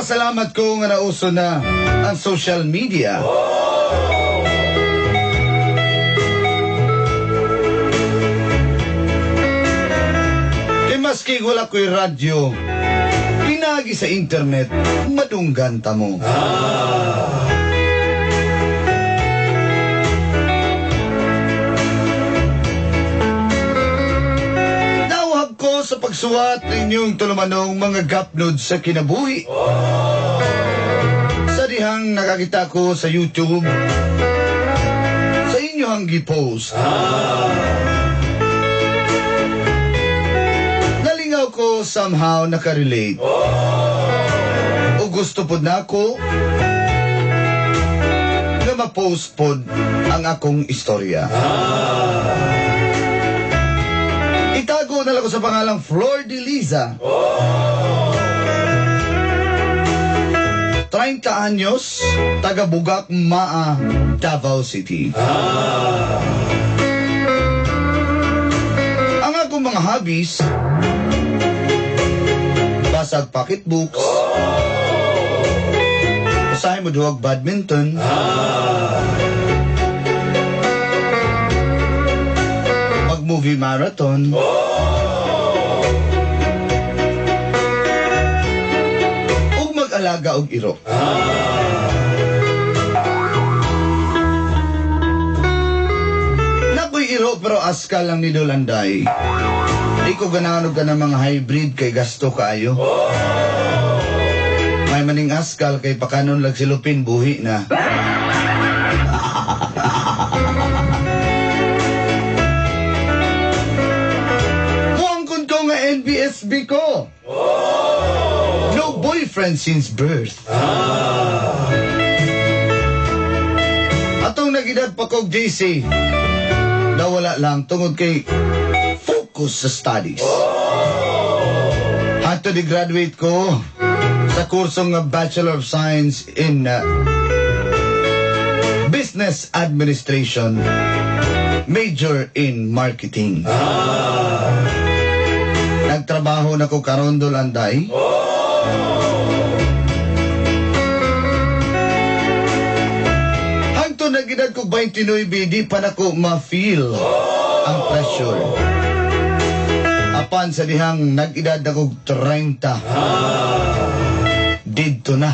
Pasalamat ko nga nauso na ang social media. Kaya maski wala ko'y radyo, pinagi sa internet, madunggan ta mo. Sa pagsuwat ninyong tulumanong mga gapnod sa kinabuhi. Sa dihang nakakita ko sa YouTube, sa inyo hang gipost. Nalingaw ko somehow nakarelate. O gusto pod na ako na ma-post pod ang akong istorya. Itago na lang ko sa pangalang Flor de Liza. 30 anyos, taga Bugak, Maa, Davao City. Ang akong mga hobbies, basag pocketbooks, usahay mo duwag badminton, movie marathon, ug mag-alaga og iro. Nakoy iro pero askal lang ni Dolanday. Di ko ganahan og ganang mga hybrid kay gasto kaayo. May maning askal kay pakanon lag silupin buhi na. NBSB ko. No boyfriend since birth. Atong nagidad pa kog JC. Nawala lang tungod kay focus sa studies. Hato di graduate ko sa kursong Bachelor of Science in Business Administration, major in Marketing. Nagtrabaho na ko karon Dolanday. Hangtod na gidad ko 29, di pa na ko ma-feel ang pressure. Apan sa dihang nag-edad na ko 30. Didto na.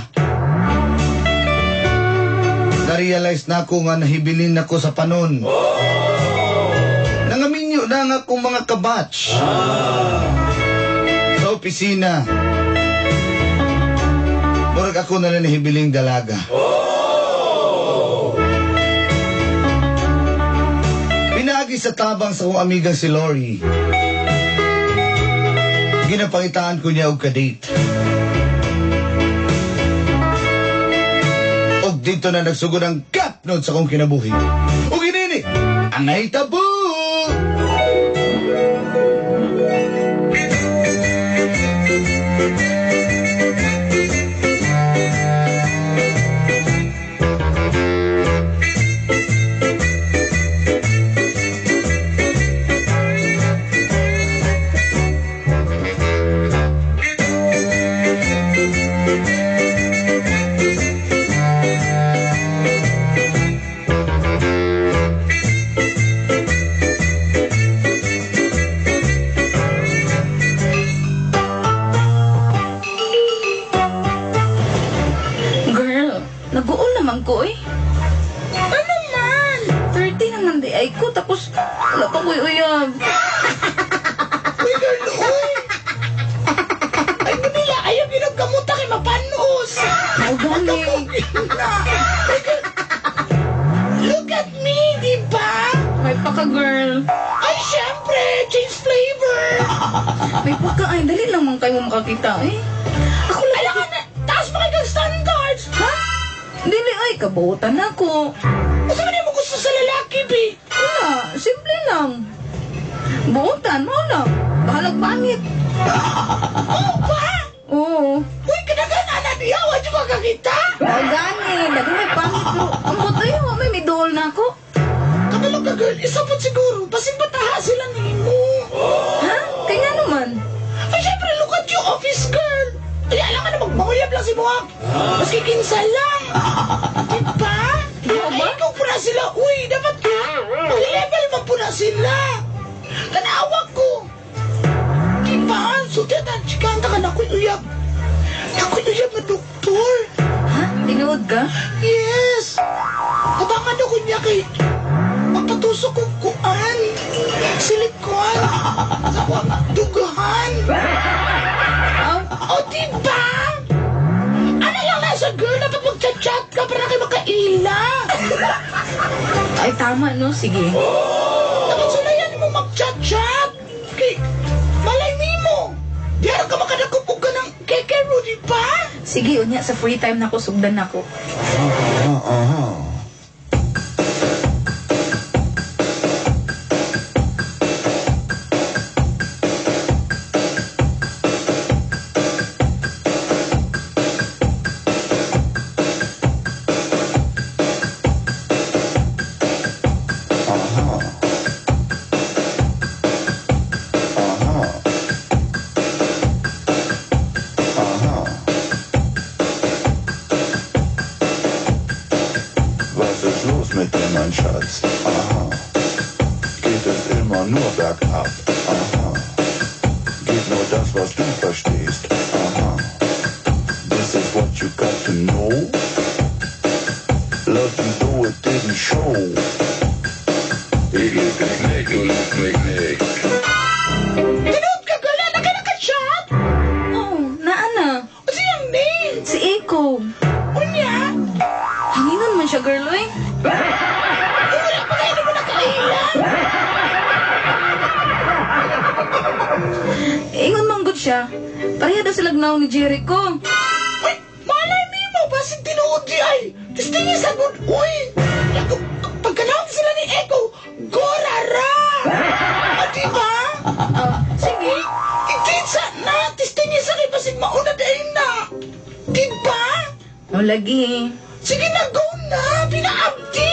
Na-realize na ko nga nahibilin ako sa panon. Nangaminyo na nga akong mga kabatch. Sa opisina. Murag ako na lang nahibiling dalaga. Pinagi sa tabang sa kong amigang si Lori. Ginapangitaan ko niya og kadate. Og dito na nagsugod ang gapnod sa kong kinabuhi. Og inini, ang nahitabo! Wala pa ko'y uyab. Uy, girl, uy! Ay, Manila, ayaw ginagamuta kay mapanos. Ang galing. Look at me, di ba? May paka-girl. Ay, syempre, change flavor. May paka, ay, dali lang man kayo makakita, eh. Ako lang. Alam ka na, taas pa kayo standards. Ha? Dili, ay, kabutan ako. Kasi ka mo gusto sa lalaki, bi? Wala, simple lang. Buutan mo lang. Bahalag pangit. Oo ba? Oo. Uy, kinagana na niya. Huwag yung makakita. O gani, dagay may pangit ko. Ang buto yun, may midol na ako. Kamalong ka, girl. Isa po siguro. Basing bataha sila nimo. Ha? Kaya naman. Ay, syempre, look at you, office girl. Kaya alam ka na magmahuyab lang lang si Buhak. Maski kinsa lang. Diba? Ay, ikaw po na sila. Uy, dapat mag-level man po na sila. Kanawag ko. Diba? So, tiyatan, chikanta ka na ako'y uyab. Ako'y uyab na doktor. Ha? Tinuod ka? Yes. Kabangan ako niya kay magpatusok kong kuan. Silikon. Sa kuang dugahan. O, diba? Ano lang nasa girl? Dapat mag-chat-chat ka para kayo makaila. Ay, tama, no? Sige. Dapat sulayan mo mag-chat-chat. Kay, malay mo. Diyan ka makadakupog ka ng kekero, diba? Sige, unya, sa free time na ko, sugdan ako. Was ist los mit dir, mein Schatz? Aha. Geht es immer nur bergab? Aha. Geht nur das, was du verstehst? Aha. This is what you got to know. Love you though it didn't show. Tinood ka, girl. Na ka naka-chat? Oh, naana. O siyang name? Si Eko. Unya? Hanginan man siya, girl, eh. Wala pa kayo naman nakaila. Ingon man gud siya. Pareha daw sila gnaw ni Jericho. Uy, malay mo, basin tinuod di ay. Tistingin sa good, uy. Pagkanawag sila ni Eko, gorara. O, diba? Sige. Itinsa na, tistingin sa kay basin mauna dahil na. Diba? O, lagi. Sige na, go na. Pinaabdi.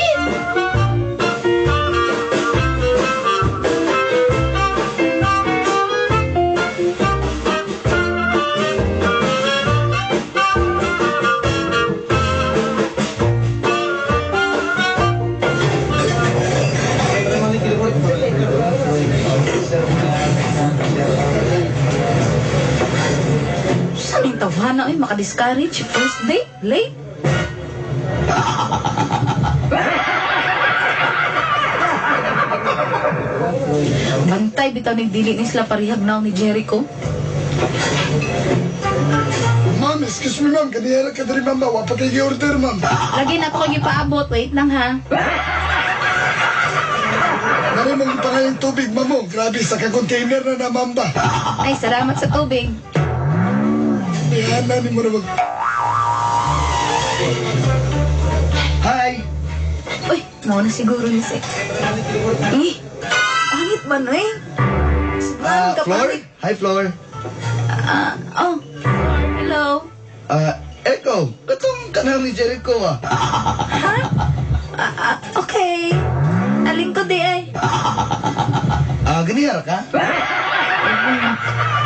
Saan yung tawhana, eh? Maka-discourage. First date? Late? Bantay, bitaw nagdili ni sila parihag na ni Jericho. Ma'am, excuse me ma'am, kaniyara ka dari ma'am, wapa kayo i-order ma'am. Lagi na ako ipaabot. Wait lang, ha? Nari mong ipangayang tubig ma'am mo, grabe sa ka-container na na ma'am ba. Ay, salamat sa tubig. Yan na ni mo na mag... Hi! Uy, mau na siguro ni Sek. Pangit ba, no, eh? Saan ka, Floor? pangit? Hi, Floor. Oh. Hello. Echo, katong kanang ni Jericho ah. Ha? Okay. Aling ko di ay. Ganihara ka?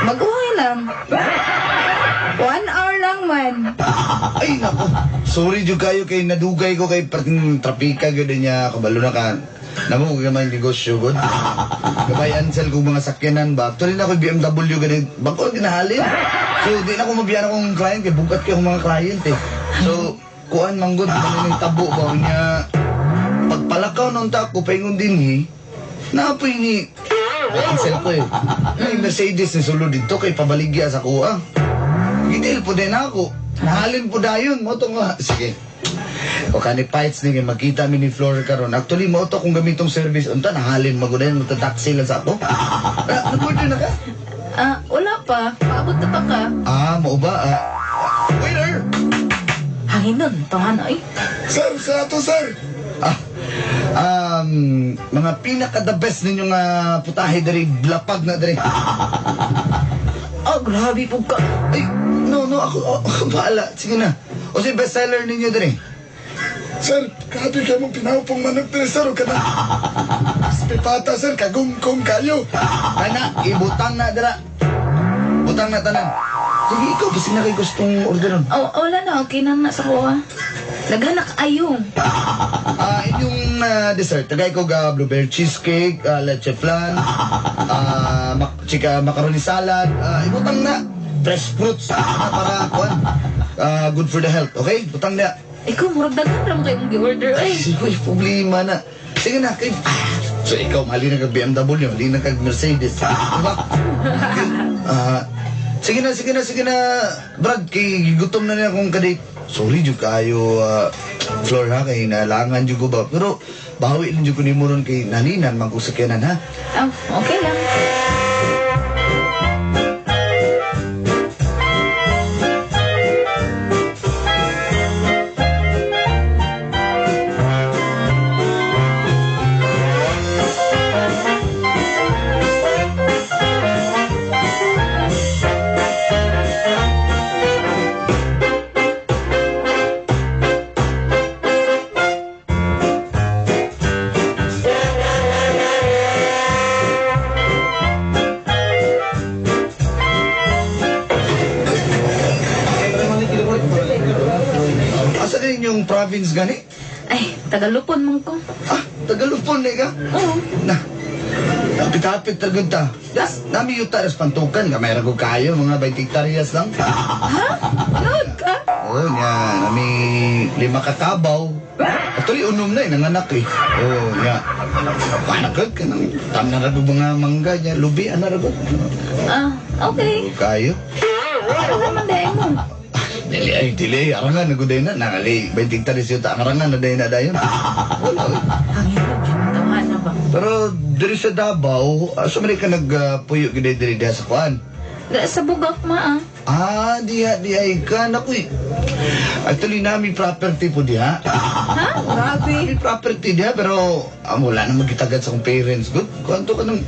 Mag-uhay lang. 1 hour lang man. Ay, nako. Sorry jud kayo kay nadugay ko kay parting trapika gyud niya kabalo na ka. Namo ko may negosyo gud. Kabay ansel kong mga sakyanan ba. Actually na ko BMW ganit. Bako ginahalin. So di na ko mabiyan akong client kay bugat kay akong mga client eh. So kuan man gud maning tabo ba niya. Pagpalakaw nung tako paingon dinhi. Naapoy ni ansel ko eh. May Mercedes ni sulod dito kay pabaligya sa kuha. Gitil po din ako. Nahalin po dayon mo to nga. Sige. O kani fights ni makita mi ni Flor karon. Actually mo to kung gamitong service unta nahalin magudayon mo taxi lang sa ako. Nag-order na ka? Wala pa. Paabot na pa ka. Mao ba? Waiter. Hanginon, tahan ay. Sir, sa ato sir. Mga pinaka-the best ninyo nga putahe dari blapag na dari. Grabe po ka. Ay, no, ako bahala. Sige na. O si bestseller ninyo dari. Sir, grabe ka mong pinaupong manok din sir, o ka na. Pipata sir, kagungkong kayo. Kana, ibutang na dira. Butang na tanan. Sige, ikaw, basta na kayo gustong orderon. Oh, wala na. Okay na sa kuha. Naghanak ayong. Yung dessert, tagay ko ga blueberry cheesecake, leche flan, macaroni salad, ibutang na fresh fruits para kuan. Good for the health, okay? Butang na. Ikaw, murag daghan ra mo kayong gi-order. Ay, Ay, sige, problema na. Sige na, kayo. So ikaw, mali na kag BMW, mali na kag Mercedes. Diba? Okay. Sige na. Brad, kay gutom na niya akong kadate. Sorry, Diyog kayo, Flor ha, kay nalangan Diyog ko ba. Pero, bawi lang Diyog ko ni mo ron kay nalinan, magkusakyanan ha. okay lang. Asa na yung province gani? Ay, tagalupon man ko. Tagalupon na ka? Oo. Na, napit-hapit tagad ta. Das, nami yung taras pantukan, gamay rago kayo, mga 20 hektaryas lang. Ha? Load ka? Oo, niya, nami 5 kakabaw. Actually, unom na nanganak eh. Oo, niya. Panagad ka nang tam na rago mga mangga niya, lubi, na rago. Okay. Oo, kayo. Ano naman dahil mo? Dili, arangan, naguday na, nangali, 20 hektaryas yung arangan, naday na dayon. Wala, eh. Hangin mo, dyan. Tawahan na ba? Pero diri sa Davao, sumali ka nagpuyo gid diri sa kuan. Sa bugak ma Di ay ka naku. Actually nami property po diha. Ha? Grabe. May property diha pero wala na magitagad sa akong parents. Good. Kuanto ka nang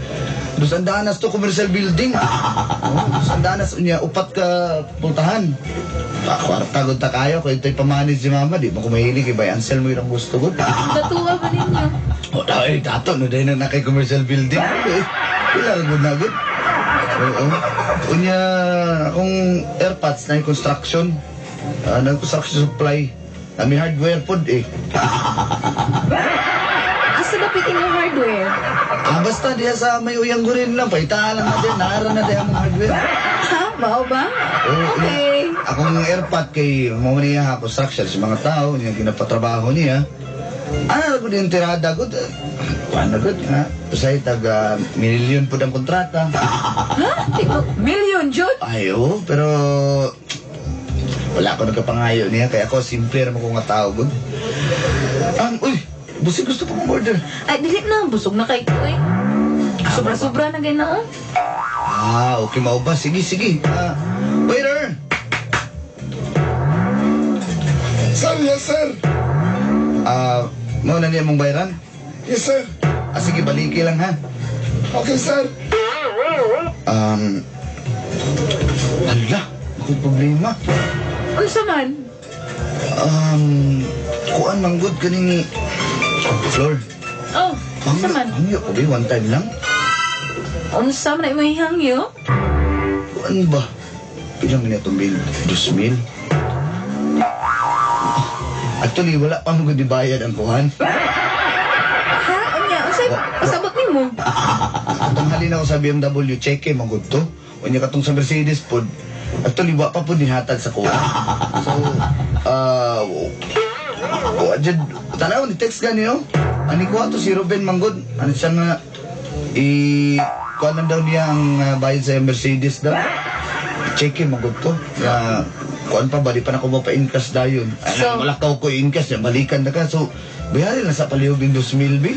Dusandanas to commercial building. Dusandanas unya upat ka pultahan. Kwarta gud ta kayo kay ito'y pamanage si mama di mo kumahilig kay Bay Ansel mo irang gusto gud. Natuwa ba ninyo? Dato no dahil na kay commercial building. Pila gud na gud. Oo. Unya akong airpods na yung construction. Nag-construction supply. Kami hardware pod eh. Asa dapat inyong hardware? Basta diya sa may uyang gurin lang. Paita lang na din. Naara na diya ang hardware. Ha? Bao ba? Okay. Akong airpod kay mo niya construction sa mga tao. Niya ginapatrabaho niya. Ano ko din tirada ko? Ano ko? Usay taga milyon po ang kontrata. Ha? Million, Jud? Ayo, pero wala ko nagkapangayo niya, kaya ako simple naman ko nga tao. Good. Uy, busing gusto ko order. Ay, dili na. Busog na kay ko eh. Sobra-sobra na ganoon. Okay, mau ba? Sige. Waiter! Sir, yes, sir. Mau na niya mong bayaran? Yes, sir. Sige, baliki lang ha. Okay, sir. Hala, may problema. Unsa man? Kuan manggod kaning floor. Oh, unsa man? Hangyo ko ba, one time lang? Unsa man ay may hangyo? Kuan ba? Ilang na itong bill? 2,000? Actually, wala pa mo bayad ang kuhan. Ha? Unya, unsay pasabot nimo? Katong halin ako sa BMW, cheque, magod to. Unya katong sa Mercedes pod, actually, wa pa po nihatag sa kuha. So, tanaw, ni text gani, no? Ani ko to si Ruben Manggod. Ano siya nga, kuha lang daw niya ang bayad sa Mercedes daw. Cheque, magod to. Kuan pa, bali pa na ko mapa-incas dayon. So- Wala ka ko incas, balikan na ka. So, bayari na sa palihog ng 2,000, bi.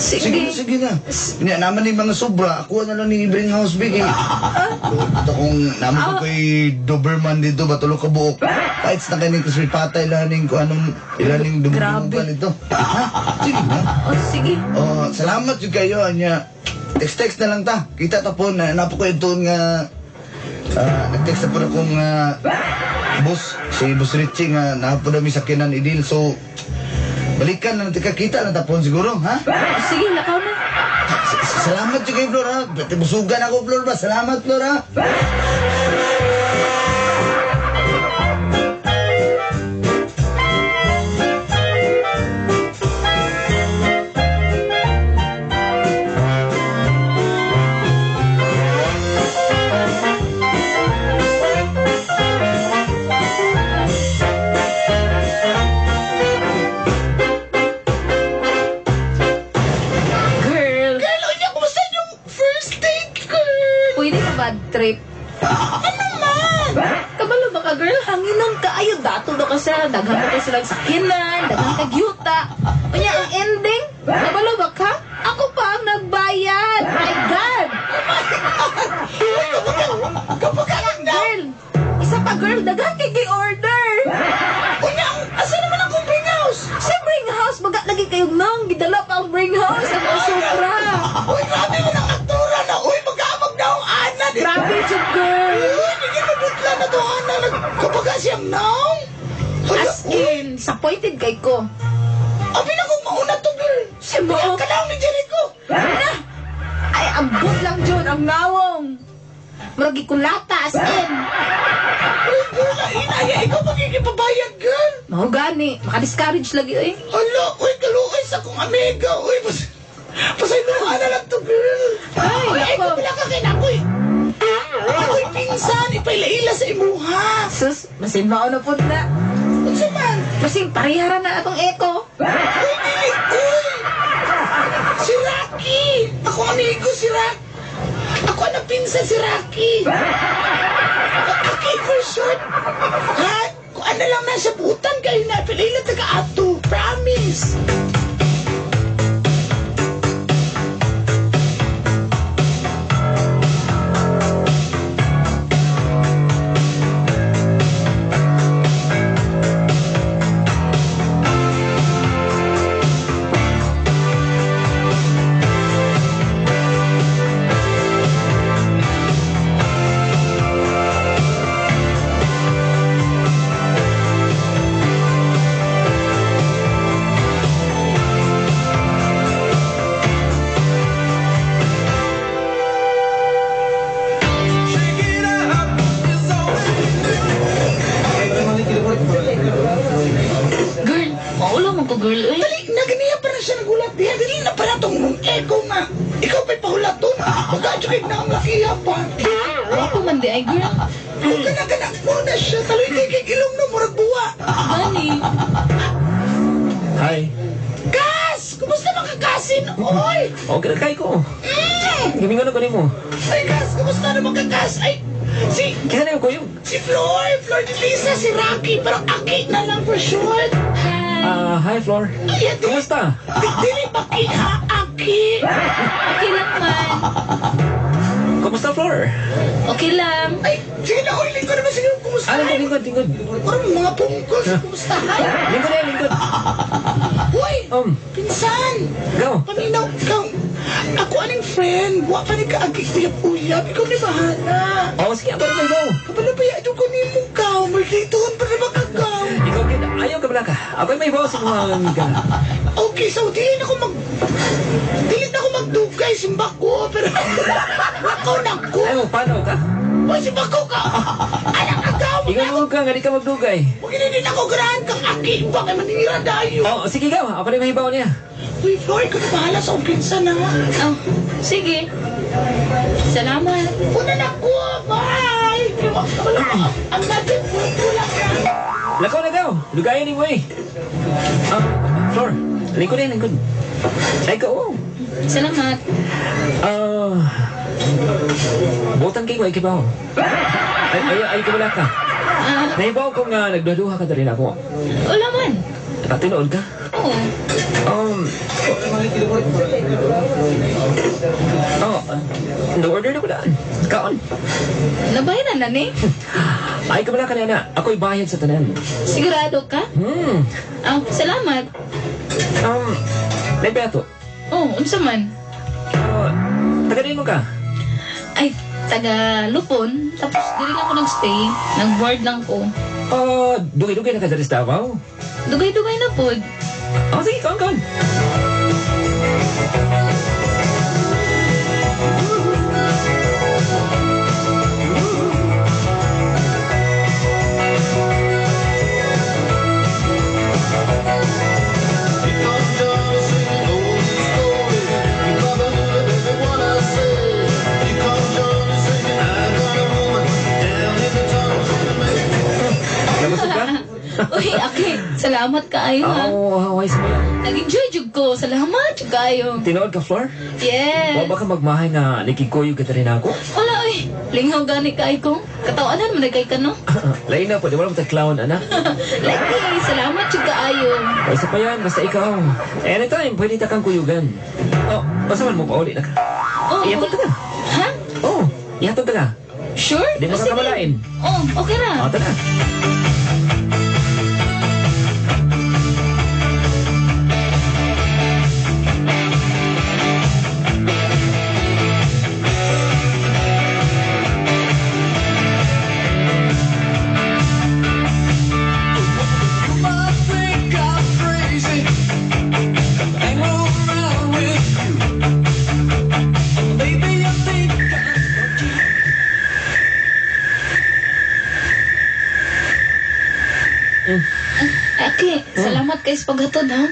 Sige na. Hindi naman yung mga sobra. Ako na lang ni Ibring House Big eh. Ito kung naman ko kay Doberman dito, batulog ka buok. Kahit na kanin kasi patay laning ko anong ilaning dumudumugan ito. Ha? Sige na. Sige. Salamat yung kayo. Text na lang ta. Kita ta po na napo ko ito nga nag-text na po na kong boss, si Boss Richie nga napo na may sakinan idil. So, balikan na natin kakita na tapon siguro, ha? Sige, lakaw na. Salamat juga kay Flor ha. Busugan ako Flor ba? Salamat Flor ha. Girl, Girl, unya, kumusta yung first date, girl? pwede ka bad trip? Ano man? Kabalo ba ka, girl? Hanginan ka. Ayaw, dato na ka siya. Daghan mo kayo silang sakinan. Daghan ka gyuta. Unya, ang ending? Kabalo ba ka? Ako pa ang nagbayad. My God! Kapag ka lang daw. Girl, isa pa, girl. Daghan kay order. Unya, asa naman ang kong bring house? Sa bring house, baga lagi kayong nang. Gidala pa ang bring house. Ang sobra. Uy, grabe mo ng aktura na. Uy, mag-aamag na ang ana. Grabe, chuk, girl. Uy, hindi ka mabutla na to, ana. Kapag ka siyang naong. As in, disappointed kay ko. Abi na kong mauna to, girl. Siyempre, Kaya ka lang ni Jericho. ay, ambot lang, John, ang nawong. Maragi kulata, as in. Uy, girl, inaya, ikaw magkikipabayag, girl. Mao gani, maka-discourage lagi, eh. Hala, uy, kaluoy sa kong amiga. Uy, pasayluhan na lang to, girl. Ay, Uy, ay, nako. kapila ka kay nakoy. Ako'y pinsan, ipaila-ila sa imuha. Sus, masin mao na po na. Unsa man? Masing parihara na atong eko. Uy, dili, uy. Si Rocky. Ako amigo si Rocky. Ako ang pinsan si Rocky. Okay, for short. Ha? Kung ano lang nasa putan kayo na, pilila taga-ato. Promise. Girl, maulo mo ko, girl, eh. Dali, naganiya pa na siya nagulat. Diya, dili na pa na itong mong ego nga. Ikaw pa'y pahulaton. Magkajukig na ang lakiya pa. Ako man di, ay, girl. Kung kanaganak mo na siya, taloy kay ilong na murag buwa. Gani. Hi. Kas! Kumusta mga kasin? Oy! Okay na kayo ko. Gimingon ako nimo. Ay, Kas! Kumusta na mga kas? Ay, si Kaya na ko yung... Flor de Lisa, si Rocky, pero Aki na lang for short. Hi Flor. Ay, ate. Kumusta? Dili Aki ha, Aki. Okay lang man. Kumusta Flor? Okay lang. Ay, sige na, oy, lingkod naman sige, kumusta? Lingkod. Parang mga pungkol, kumusta? Ay, Lingkod. uy, pinsan. Go. Paminaw, ikaw. Ako aning friend, buwa pa ni kaagig uyab-uyab, ikaw ni bahala. Sige, ako na kayo go. Kapalabaya, doon ko ni mong kaw, malditoon pa na makagaw. Ikaw kita. Ayaw ka pala ka. Ako may bawas sa mga amiga. Okay, so dili na ako magdugay, simba ko, pero wakaw na ko. Ayaw, paano ka? Uy, simba ko ka. Anak agaw, Ikaw mo ka, nga di ka magdugay. huwag hindi ako ganahan kang aki, baka manira dayo. Sige ka. Ako na may bawa niya. Uy, Floyd, ikaw na bahala sa umpinsa na. Oh, sige. Salamat. Una na ko, bye! Ang natin po lang yan. Lakaw na daw. Lugayan ni mo eh. Flor. Lingkod. Ay ko. Salamat. Butang kayo, ay kibaw. Ay kabala ka. Naibaw ko nga nagduduha ka rin ako. Wala man. Tinood ka? Oo. No-order na ko daan. Kaon. Nabayaran na ni. Ay kabala ka na. Ako'y bayad sa tanan. Sigurado ka? Salamat. Naibayato. Oh, unsa man? Taga din mo ka? Ay, taga Lupon. Tapos dili lang ako nagstay. Nag-board lang ko. Dugay-dugay na ka dali sa Davao? Dugay-dugay na po. Sige, kaon. salamat kaayo ha. Haway sa mga. Nag-enjoy jud ko. Salamat jud kaayo. Tinood ka, Flor? Yes. Wa ba ka magmahay na nakikoyo ka rin ako? Wala oy. Lingaw gani kay ko. Katawanan man kay kano. Lain na po, di ba naman clown, ana? Lagi, salamat jud kaayo. O isa pa yan, basta ikaw. Anytime, pwede ta kang kuyugan. Oh, basta man mo pauli na ka. Oh, Ihatod ka. Ha? Oh, ihatod ka. Sure? Di mo Oh, sige. kakamalain. Oh, okay O, ra. tara. Okay, salamat kay sa paghatod ha.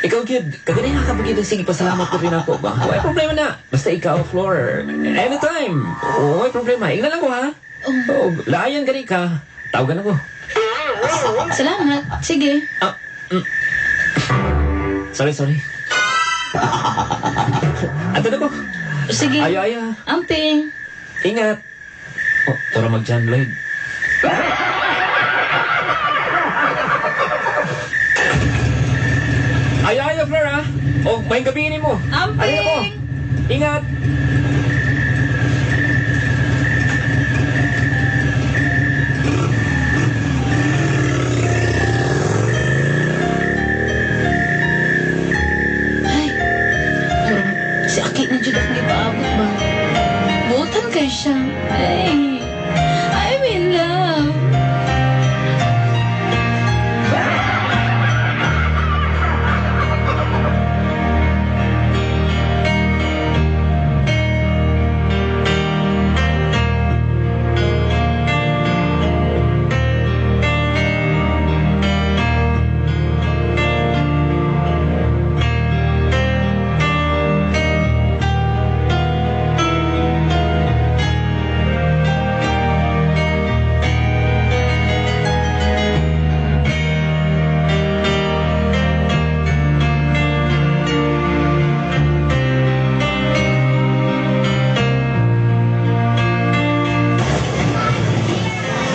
Ikaw, kid, kaganay nga kapag ito, sige, pasalamat ko rin ako ba? May problema na. Basta ikaw, Flor. Anytime. May problema. Ingnan lang ko, ha? Oh, layan ka rin ka. Tawagan ako. Salamat. Sige. Ah, sorry. Ato na ko. Sige. Ayo. Amping. Ingat. Oh, tara mag-John Lloyd. Ayo, Flor, ha? O, may gabihin mo. Amping. Ano ko? Ingat. Ay, si Aki na dyan akong ipaabot ba? Butan kay siya. Ay, I'm in love.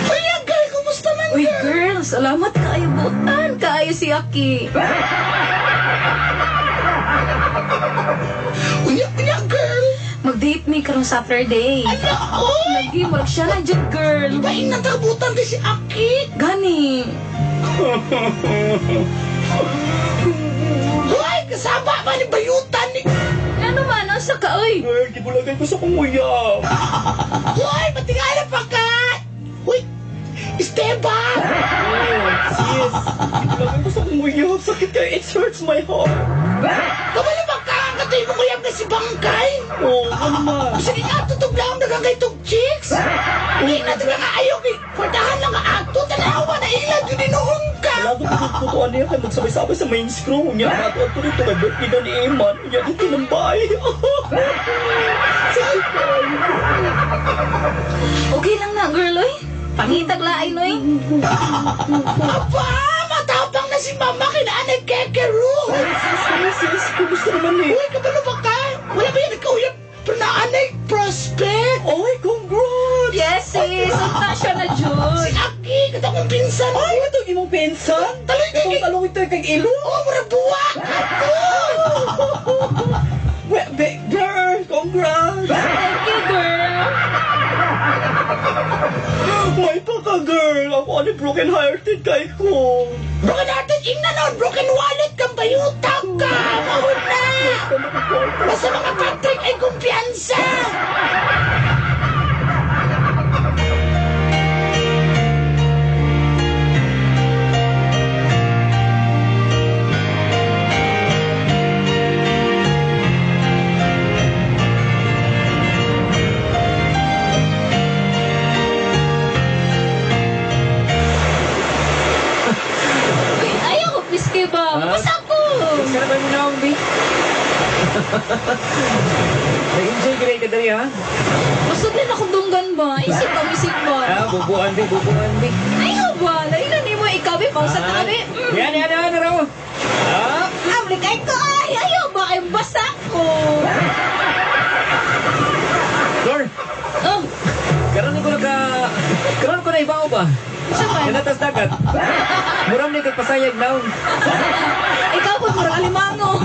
Uy, Agay, kumusta man? Uy, girl, salamat kaayo butan. Kaayo si Aki. Unya, girl. Mag-date me karong Saturday. Ala, oy. Lagi, marag siya na dyan, girl. Bahin na tabutan din si Aki. Gani. Hoy, kasama ba ni Bayutan ni... Ano man, asa ka, oy? Girl, gibulagay ko sa kumuyang. Hoy, matingala pa ka! Hoy, Esteban! Sis, gibulagay ko sa kumuyang. Sakit kayo, it hurts my heart. Kabalo ba ka ang katoy mo kuyang na si Bangkay? Oh, ano man? Gusto ni nga tutog lang nagagay tog chicks? Hindi na taga nga ayaw ni kwartahan lang nga ato. Tanawa na ilan yun inuong ka! Lalo ko tutuan niya kay magsabay-sabay sa main screw niya. Ato at nito kay birthday daw ni Eman. Niya dito ng bahay. Sakit kayo. Okay lang na, girl, oy. Pangitag lain, oy. Aba, matapang na si Mama kinaanay Kekeru! Sis, kumusta naman eh? Uy, kabalo ba ka? Wala ba yan nagkauyap? Panaanay prospect? Oy, congrats! Yes, sis. Unta siya na, Si Jun. Aki, kata kong pinsan. Ay, ito imong pensan? Taloy kay... Itong talong ito kay ilo? Oh, mura buwa! Ato! Girl, congrats! Thank you, girl. May paka, girl. Ako ano broken-hearted kay ko. Broken hearted ingna nun! Broken wallet kang bayutang ka! Mahuna! Basta mga Patrick ay kumpiyansa! Uy, ayaw ko, piske ba? Mabasa ko. Kasi na ba mo na, Umbi? Nag-enjoy ka rin ka dali, ha? Masod din ako dunggan ba? Isip ba, bubuan, Bi. Ay, ba? Lailan ni mo ikaw, pausa ka kami. Yan, raw. Ablikay ko ay, ayaw ba ay basa ko. Flor, Oh, karon ko na ibaw ba? saman. Kanatas dagat. Muram ni kagpasayag naon. Ikaw po, murang alimango.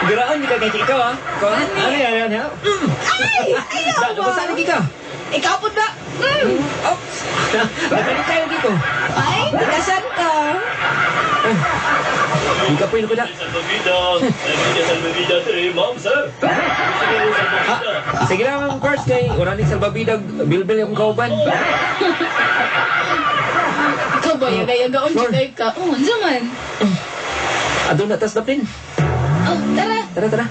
Giraon ni kay ikaw ha. Ano yan ha? Ay, ayaw ba? Basta lagi ka. Ikaw po na. Oh. Nagkalit kayo dito. Ay, tikasan ka. Hindi ka po yun ko na. Sige lang ang first kay Oranik Salbabidag, bilbil yung kauban. Ikaw ba, yaga-yagaon Lord. jugay ka. Oh, zaman. Adun na tas dapin. Oh, tara. Tara.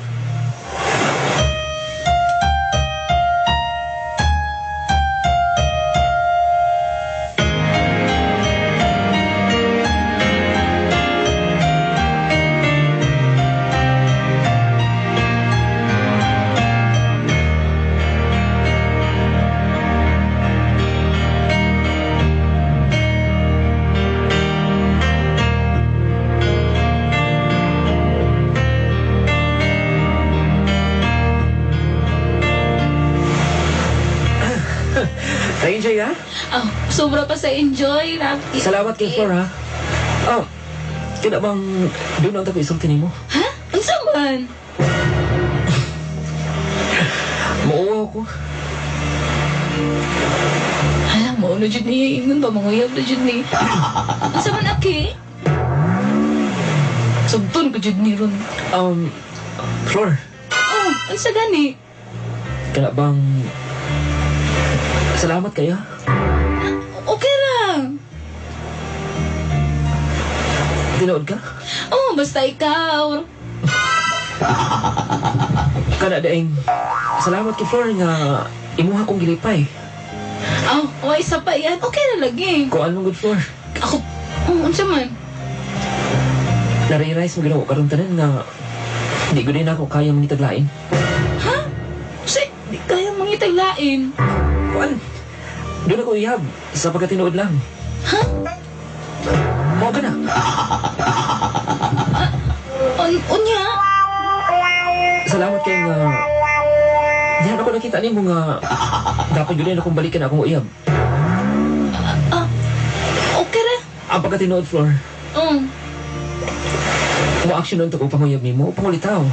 Na-enjoy ha? Oh, sobra pa sa enjoy. Salamat kay Flor ha. Oh, kaya bang doon ang tabi isang mo? Ha? Ang saman? Mauwa ko. Alam mo, ano dyan niya? Ingon ba? Manguyab na dyan niya. Ang saman, Aki? Sabton ko dyan niya ron. Flor, Oh, ang sa gani? kaya bang salamat kayo? Okay lang. Tinood ka? Oh, basta ikaw. Kana daing salamat kay Flor nga imuha kong gilipay. Oh, isa pa yan. Okay na lagi. Kung anong good Flor. Ako, ang saman? Nare-realize mo ginawa karon tanan nga di ko din ako kaya mangitaglain. Ha? Kasi, di kaya mangitaglain. Kuan? Doon ako ihab sa pagkatinood lang. Ha? Mao ka na. Unya? Salamat kay nga diyan ako nakita nimo nga dapat yun akong balikan akong uyab. Okay na. Ang pagkatinood Flor. Mo-action nun to kung panguyab nimo, pangulitaw.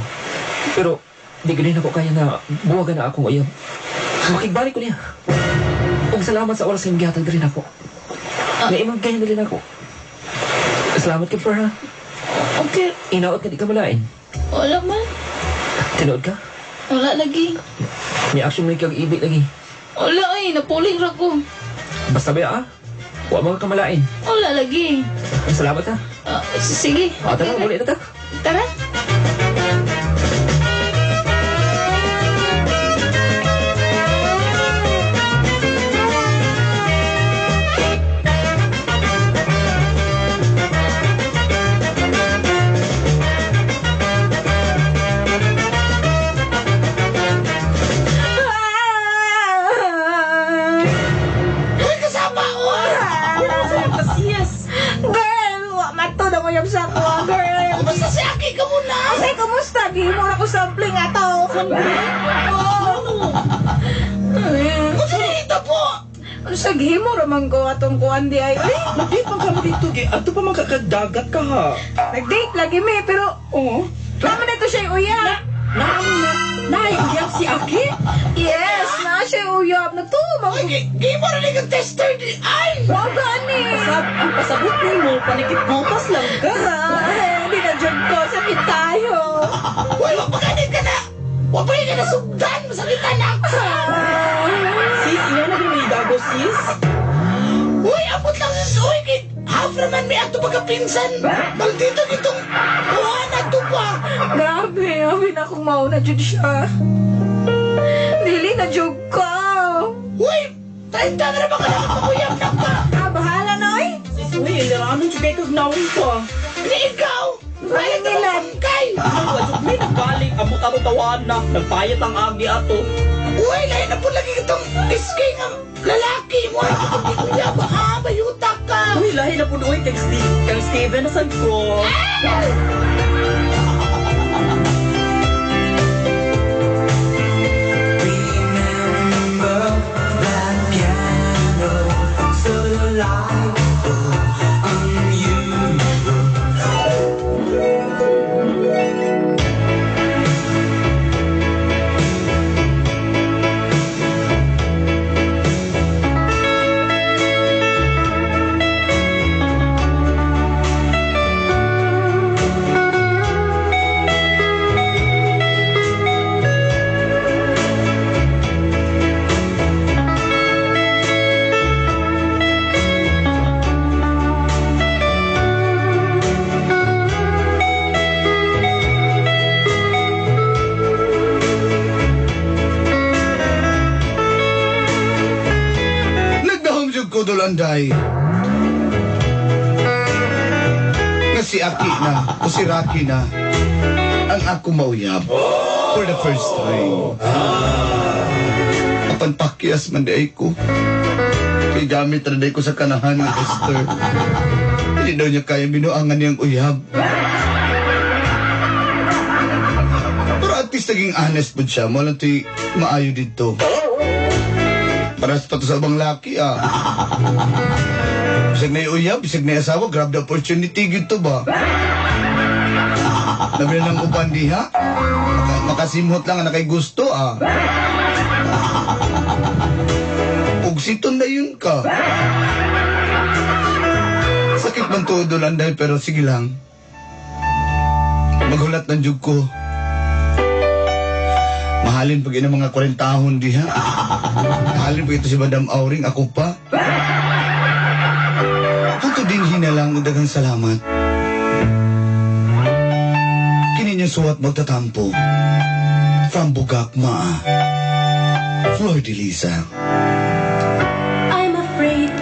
Pero di ko din ako kaya nga buwagan na akong uyab. Makigbalik ko niya. Ug salamat sa oras sa imong gihatag rin ako. Nga imong kaya na rin ako. Salamat kay Flor ha. Okay. Inaot ka di ka malain. Wala man. Tinood ka? Wala lagi. May action mo kag ibig lagi. Wala ay, napuling ra ko. Basta ba ah? Huwag mga kamalain. Wala lagi. Salamat ha. Sige. Tara, muli na ta. Tara. Uy, kasama ko! Girl, wa mato na mo yung sa ko, girl. Kumusta si Aki ka muna? Ay, kumusta? Gihimo na ko sampling ato. Kumusta dito po? Ano sa gihimo raman ko atong kuan di ay. Ay, Nag-date man kami dito, ato pa magkakadagat ka ha. nag-date lagi mi, pero Oo. naman na to siya uyab. Naayag si Aki? Yes, na siya uyab. Nagtumang. Uy, gay mo rin yung tester di... Ay! Wa gani. Ang pasabot ni mo, panikit butas lang ka. Ay, hindi na jud ko. Sakit tayo. Uy, wag magalit ka na! Wag pa ka na sugdan! Masakit anak! Sis, iyan na may gago, sis. Uy, abot lang sa uy, kid! Half naman may ato pagkapinsan! Maldito gitong buwan na to pa! Grabe, amin akong mauna jud siya. Dili na jud ko. Uy! 30 na naman ka naman paguyam na ka! Bahala na, oy. Sis, uy, laranon siya kayo kagnawin ko. Ni ikaw! Bayad na naman kay! Ano, adjok may nagbalik, amot-amot tawan na, nagpayat ang agi ato. Uy, lain na po lagi itong iskay ng lalaki mo! Ay, kung di ko yaba, bayutak! ka. Uy, lahi na po doon kay Kang Steven, nasan ko? Ko Dolanday nga si Aki na o si Rocky na ang ako mauyab for the first time. Apan pakyas man day ko kay gamit na day ko sa kanahan ng Esther. Hindi daw niya kaya binuangan niyang uyab. Pero at least naging honest po siya. Mo lang to'y maayo dito. Para sa pato sa abang laki, Bisag na uyab, bisag na asawa, grab the opportunity, gito ba? Nabi na ng upan diha? Makasimhot lang na kay gusto, Ugsiton na yun ka. Sakit man todo lang dahil, pero sige lang. Maghulat ng jug ko. Mahalin pag ina mga 40 tahon diha. Mahalin pag ito si Madam Auring, ako pa. Hanto din hinalang dagang salamat. Kini niya suwat magtatampo. From Bugakma, Flor de Lisa.